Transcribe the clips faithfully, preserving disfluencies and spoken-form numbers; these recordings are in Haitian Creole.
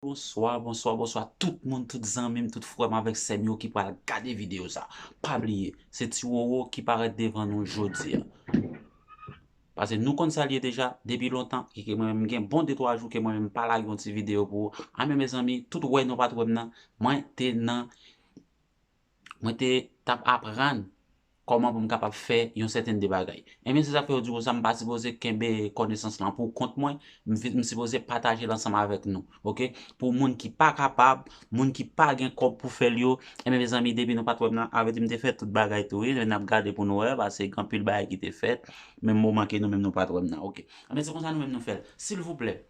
Bonswa, bonswa, bonswa tout moun, tout zanmi m, tout frè m avèk sè m yo ki pral gade videyo sa. Pa bliye, se Ti Roro ki parèt devan nou jodi a. Paske nou konn sa l ye deja, depi lontan, e ke mwen menm gen bon de twa jou ke mwen menm pa lage yon ti videyo pou ou. A men mezanmi, tout wè nou pa t wè m nan, mwen te nan mwen te t ap aprann kòman pou m kapab fè yon sèten de bagay. Ebyen, se sa k fè yo di konsa, m pa sipoze kenbe konesans lan pou kont mwen, m, vi- m sipoze pataje l ansanm avèk nou, oke? Pou moun ki pa kapab, moun ki pa gen kòb pou fè l yo, ebyen, mezanmi, depi nou pa t wè m nan, avèti m te fè tout bagay tou, wi, n ap gade pou nou wè, paske gen anpil bagay ki te fèt, menm moman ke nou menm nou pa t wè m nan, oke? Ebyen, se konsa nou menm nou fè l. Silvouplè,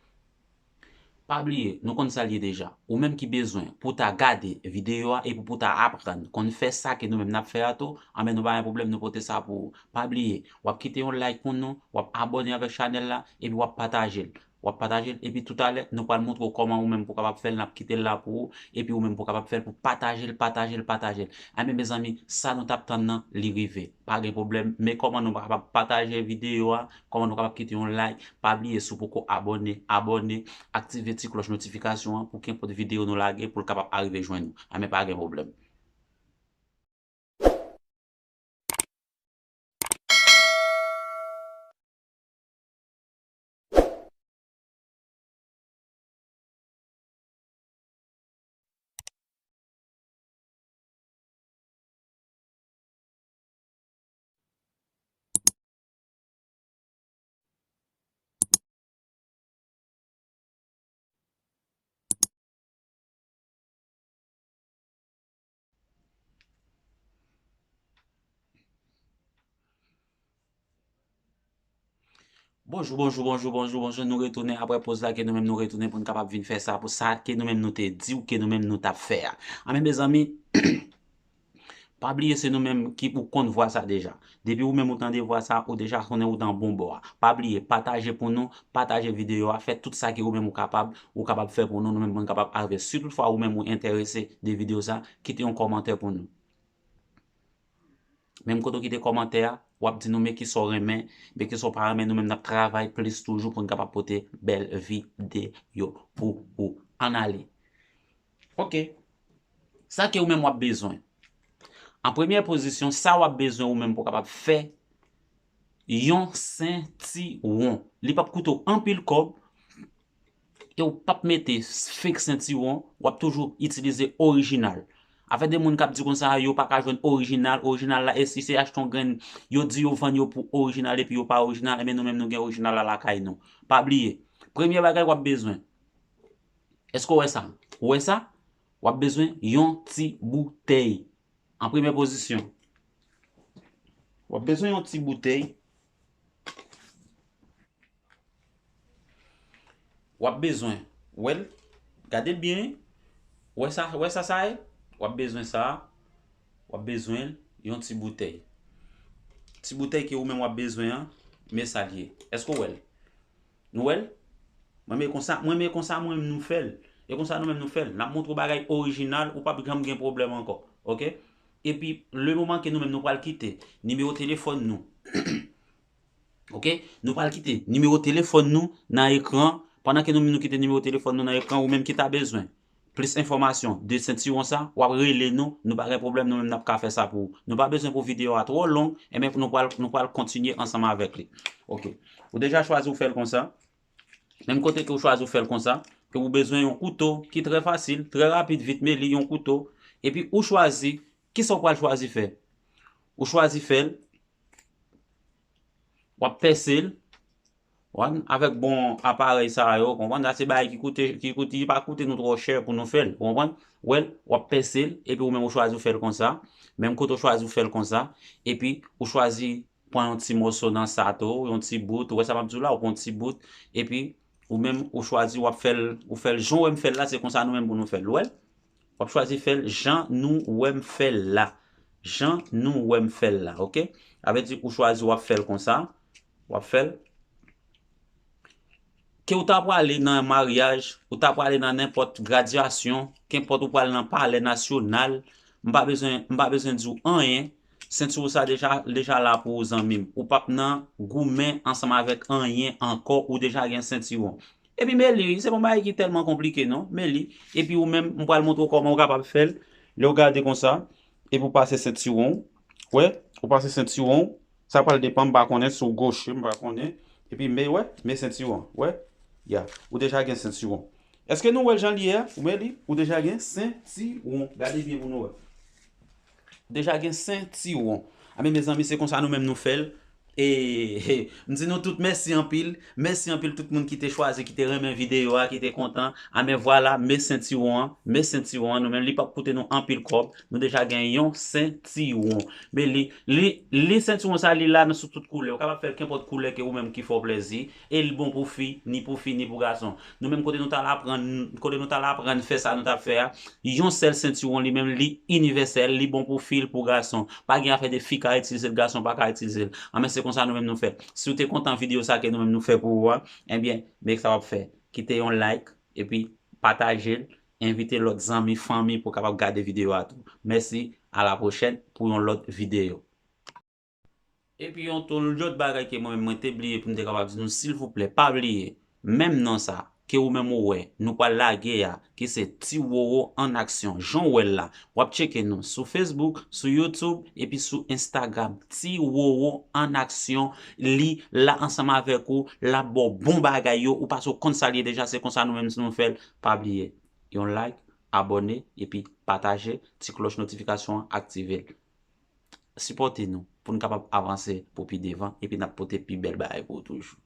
pa bliye, nou konn sa l ye deja. Ou menm ki bezwen pou ta gade videyo a epi pou ta aprann konn fè sa ke nou menm n ap fè a tou, anben nou pa gen pwoblèm, nou pote sa pou ou. Pa bliye, w ap kite yon like pou nou, w ap abòne avèk chanèl la, epi w ap pataje l. W ap pataje l, epi toutalè, nou pral montre w kòman ou menm pou kapab fè l, n ap kite l la pou ou, epi ou menm pou kapab fè l, pou pataje l, pataje l, pataje l. Anben, mezanmi, sa nou t ap tann nan, li rive. Pa gen pwoblèm, men kòman nou kapab pataje videyo a, kòman nou kapab kite yon like, pa bliye si w poko abòne, abòne, aktive ti klòch notifikasyon an pou kenpòt videyo nou lage pou l kapab arive jwenn ou. Anben pa gen pwoblèm. Bonjou, bonjou, bonjou, bonjou, bonjou. Nou retounen apre poz la ke nou menm nou retounen pou n kapab vin fè sa, pou sa ke nou menm nou te di w ke nou menm nou t ap fè a. Anben, mezanmi, pa bliye se nou menm ki ou konn vwa sa deja. Depi ou menm ou tande vwa sa, ou deja konnen ou nan bon bò a. Pa bliye, pataje pou nou, pataje videyo a, fè tout sa ke ou menm ou kapab, ou kapab fè pou nou, nou menm pou n kapab arive. Si toutfwa ou menm ou enterese de videyo sa, kite yon kòmantè pou nou. Menm kote w kite kòmantè a, w ap di nou men kisa w renmen, men kisa w pa renmen, nou menm n ap travay plis toujou pou n kapab pote bèl videyo pou ou. Ann ale. Oke. Sa ke ou menm w ap bezwen. An premyè pozisyon, sa w ap bezwen ou menm pou w kapab fè yon sentiwon. Li p ap koute w anpil kòb, e w p ap mete fake sentiwon, w ap toujou itilize orijinal. Afè de moun k ap di konsa, yo pa ka jwenn orijinal, orijinal la, e si se achte yon grenn, yo di yo vann yo pou orijinal epi yo pa orijinal, enben nou menm nou gen orijinal la lakay nou. Pa bliye, premye bagay w ap bezwen, èske w wè sa? Ou wè sa? W ap bezwen yon ti boutèy. An premye pozisyon, w ap bezwen yon ti boutèy. W ap bezwen, w wè l, gade l byen, w wè sa, w wè sa sa ye? W ap bezwen sa, w ap bezwen yon ti boutèy. Ti boutèy ke ou menm w ap bezwen an, men sa l ye. Èske w wè l? Nou wè l? Mwen men konsa, mwen men konsa mwen menm nou fè l. E konsa nou menm nou fè l. N ap montre w bagay orijinal, ou p ap janm gen pwoblèm ankò. Oke? Epi, le moman ke nou menm nou pral kite nimewo telefòn nou. Oke? Nou pral kite nimewo telefòn nou nan ekran. Pandan ke nou menm nou kite nimewo telefòn nou nan ekran, ou menm ki ta bezwen plis enfòmasyon de sentiwon sa, w ap rele nou, nou pa gen pwoblèm, nou menm n ap ka fè sa pou ou. Nou pa bezwen pou videyo a twò long, enben nou pral, nou pral kontinye ansanm avèk li. Oke. Ou deja chwazi w fè l konsa. Menm kote ke w chwazi w fè l konsa, ke ou bezwen yon kouto ki trè fasil, trè rapid, vit, men li yon kouto. Epi ou chwazi, kisa w pral chwazi fè? Ou chwazi fè l, w ap pèse l, konprann, avèk bon aparèy sa yo, konprann, sa se bagay ki koute, ki koute, ki pa koute nou twò chè pou nou fè l, ou konprann? Wè l, w ap pèse l, epi ou menm ou chwazi w fè l konsa, menm kote w chwazi w fè l konsa, epi ou chwazi pran yon ti moso nan sa tou, yon ti bout, ou wè sa m ap di w la, ou pran yon ti bout, epi ou menm ou chwazi w ap fè l, ou fè l jan w wè m fè l la, se konsa nou menm pou nou fè l, ou wè l? W ap chwazi fè l jan nou wè m fè l la. Jan nou wè m fè l la, oke? Sa vle di ou chwazi w ap fè l konsa, w ap fè l. Ke w ta prale nan maryaj, ou ta prale nan nenpòt gradyasyon, kenpòt ou pral nan palè nasyonal, m pa bezwen, m pa bezwen di w anyen, sentiwon sa deja, deja la pou ou zanmi m. Ou p ap nan goumen ansanm avèk anyen ankò, ou deja gen sentiwon. Epi men li, se pa yon bagay ki tèlman konplike non, men li. Epi ou menm, m pral montre w kòman ou kapab fè l. Lè w gade konsa, epi ou pase sentiwon w, wè, ou pase sentiwon w, sa pral depann, m pa konnen si w goche, m pa konnen. Epi men, wè, men sentiwon, wè, ya, ou deja gen sentiwon. Èske nou wè l jan li ye a? Ou men li, ou deja gen sentiwon. Gade byen pou nou wè. Deja gen sentiwon. Anben, mezanmi, se konsa nou menm nou fè l. E, e, m di nou tout mèsi anpil. Mèsi anpil tout moun ki te chwazi, ki te renmen videyo a, ki te kontan. Anben, vwala, men sentiwon an. Men sentiwon an, nou menm, li p ap koute nou anpil kòb. Nou deja gen yon sentiwon. Men li, li, li sentiwon sa, li la nan sou tout koulè. Ou kapab fè l kenpòt koulè ke ou menm ki fè w plèzi. E li bon pou fi, ni pou fi, ni pou gason. Nou menm kote nou t al aprann, kote nou t al aprann fè sa nou t ap fè a, yon sèl sentiwon li menm li inivèsèl, li bon pou fi, l pou gason. Pa gen afè de fi ka itilize l, gason pa ka itilize l. Anben se konsa nou menm nou fè. Si w te kontan videyo sa ke nou menm nou fè pou ou a, ebyen, men sa w ap fè. Kite yon like, epi pataje l, envite lòt zanmi, fanmi pou kapab gade videyo a tou. Mèsi, a la pwochèn pou yon lòt videyo. Epi yon ton lòt bagay ke mwen menm mwen te bliye pou m te kapab di nou, silvouplè, pa bliye, menm non sa, ke ou menm ou wè, nou pral lage a, ki se Ti Roro an aksyon, jan w wè l la, w ap tcheke nou sou Facebook, sou YouTube, epi sou Instagram. Ti Roro an aksyon, li la ansanm avèk ou, l ap ba w bon bagay yo, ou pa sou konn sa l ye deja, se konsa nou menm si nou fè l, pa bliye, yon like, abòne, epi pataje, ti klòch notifikasyon an, aktive l. Sipòte nou pou n kapab avanse pou pi devan, epi n ap pote pi bèl bagay pou ou toujou.